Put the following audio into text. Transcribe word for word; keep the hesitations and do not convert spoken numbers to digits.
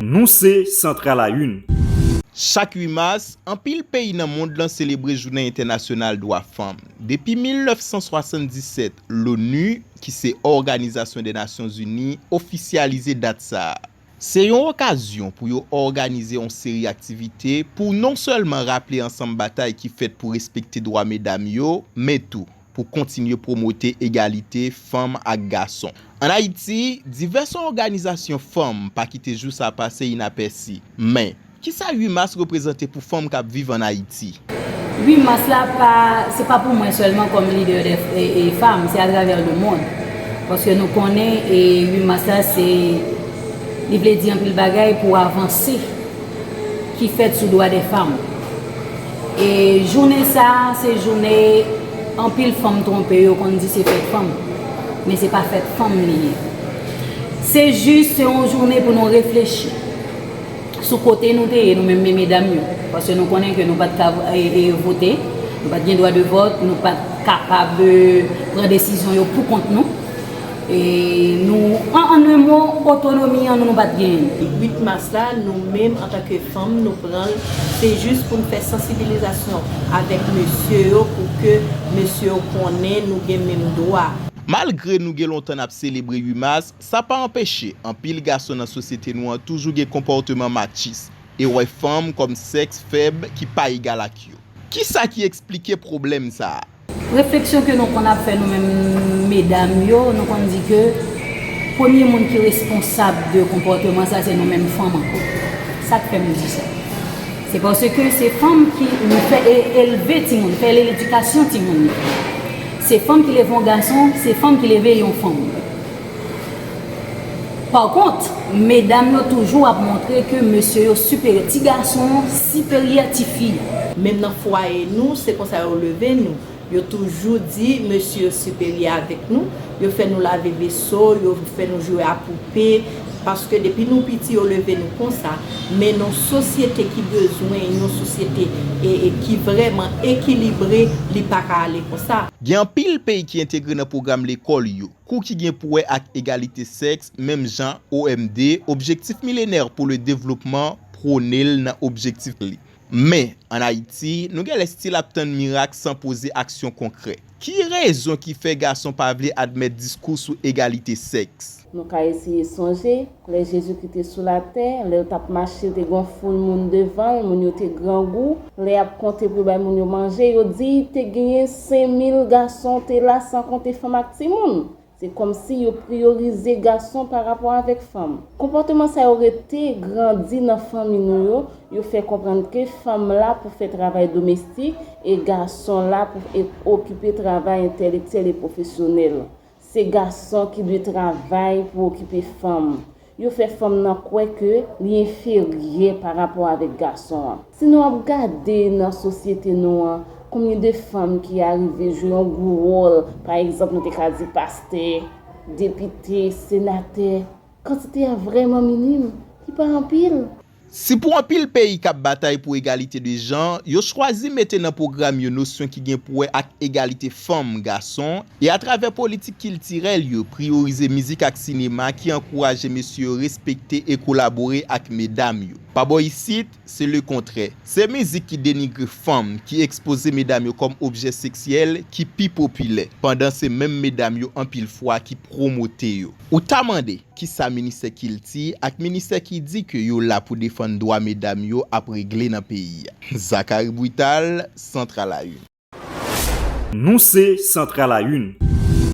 Nou se Central à une. Chak uit mas, anpil peyi nan mond lan selebre Jounen Entènasyonal Dwa Fanm. Depi mil nèf san swasanndisèt, l'ONU, ki se Òganizasyon dè Nasyon Zini, ofisyalize dat sa a. Se yon okazyon pou yo òganize yon seri aktivite pou non sèlman raple ansanm batay ki fèt pou respekte dwa medam yo, men tou pou kontinye pwomote egalite fanm ak gason. Ann Ayiti, divès òganizasyon fanm pa kite jou sa pase inapèsi. Men, kisa uit mas reprezante pou fanm k ap viv ann Ayiti? Uit mas la pa, se pa pou mwen sèlman kòm lidè dè e, e fanm, se atravè lemonn. Paske nou konnen e uit mas la se, li vle di anpil bagay pou avanse ki fèt sou dwa dè fanm. E jounen sa, se jounen anpil fanm twonpe, yo konn di se fèt fanm. Men se pa fèt fanm li ye. Se jis, se yon jounen pou nou reflechi sou kote nou te ye, nou menm men medam yo. Paske nou konnen ke nou pa t ka e, e, vote, nou pa t gen dwa de vòt, nou pa t kapab e, pran desizyon yo pou kont nou. E nou, an, an en mo, otonomi an nou, nou pa t genyen. Uit mas la, nou menm, antanke fanm, nou pran l, se jis pou n fè sansibilizasyon avèk mesye yo, pou ke mesye yo konnen nou gen menm dwa. Malgre nou gen lontan n ap selebre uit mas, sa pa anpeche anpil gason nan sosyete nou an toujou gen konpòteman matchis e wè fanm kòm sèks fèb ki pa egal ak yo. Kisa ki eksplike pwoblèm sa a? Refleksyon ke nou konn ap fè nou menm medam yo, nou konn di ke premye moun ki responsab de konpòteman sa, se nou menm fanm ankò. Sa k fè m di sa? Se paske se fanm ki nou fè e-, elve timoun, fè ledikasyon timoun yo. Se fanm ki leve yon gason, se fanm ki leve yon fanm. Pa kont, medam yo toujou ap montre ke mesye yo siperyè, ti gason an siperyè ti fi a. Menm nan fwaye nou, se konsa yo leve nou. Yo toujou di mesye yo siperyè avèk nou, yo fè nou lave veso, yo fè nou jwe a poupe, paske depi nou piti, yo leve nou konsa. Men nan sosyete ki bezwen yon sosyete e, e ki vrèman ekilibre, li pa ka ale konsa. Gen anpil peyi ki entegre nan pwogram lekòl yo kou ki gen pou wè ak egalite sèks, menm jan O M D, Objektif Milenè pour le Développement, pwone l nan objektif li. Men, ann Ayiti, nou genlè still ap tann mirak san poze aksyon konkrè. Ki rezon ki fè gason pa vle admèt diskou sou egalite sèks? Nou ka eseye sonje, lè Jezikri te sou latè, lè l t ap mache, te gen yon foul moun devan l, moun yo te grangou. Lè y ap konte pou bay moun yo manje, yo di te genyen senk mil gason te la, san konte fanm ak timoun. Se kòmsi yo priyorize gason pa rapò avèk fanm. Konpòteman sa yo rete grandi nan fanmi nou yo, yo fè konprann ke fanm la pou fè travay domestik e gason la pou e-, okipe travay entèlektyèl e pwofesyonèl. Se gason ki dwe travay pou okipe fanm. Yo fè fanm nan kwè ke li enferyè pa rapò avèk gason an. Si nou ap gade nan sosyete nou an, konbyen de fanm ki arive jwe yon gwo wòl, pa egzanp, nou te ka di pastè, depite, senatè, kantite a vrèman minim, li pa anpil. Si pou anpil peyi k ap batay pou egalite de jan, yo chwazi mete nan pwogram yo nosyon ki gen pou wè ak egalite fanm, gason, e atravè politik kiltirèl yo, priyorize mizik ak sinema ki ankouraje mesye yo respekte e kolabore ak medam yo. Pa bò isit, se lekontrè. Se mizik ki denigre fanm, ki ekspoze medam yo kòm objè seksyèl, ki pi popilè, pandan se menm medam yo anpil fwa ki pwomote yo. Ou ta mande, kisa ministè kilti ak ministè ki di ke yo la pou defann dwa medam yo ap regle nan peyi a? Zachary Brital, Central à une. Nou se Central à une.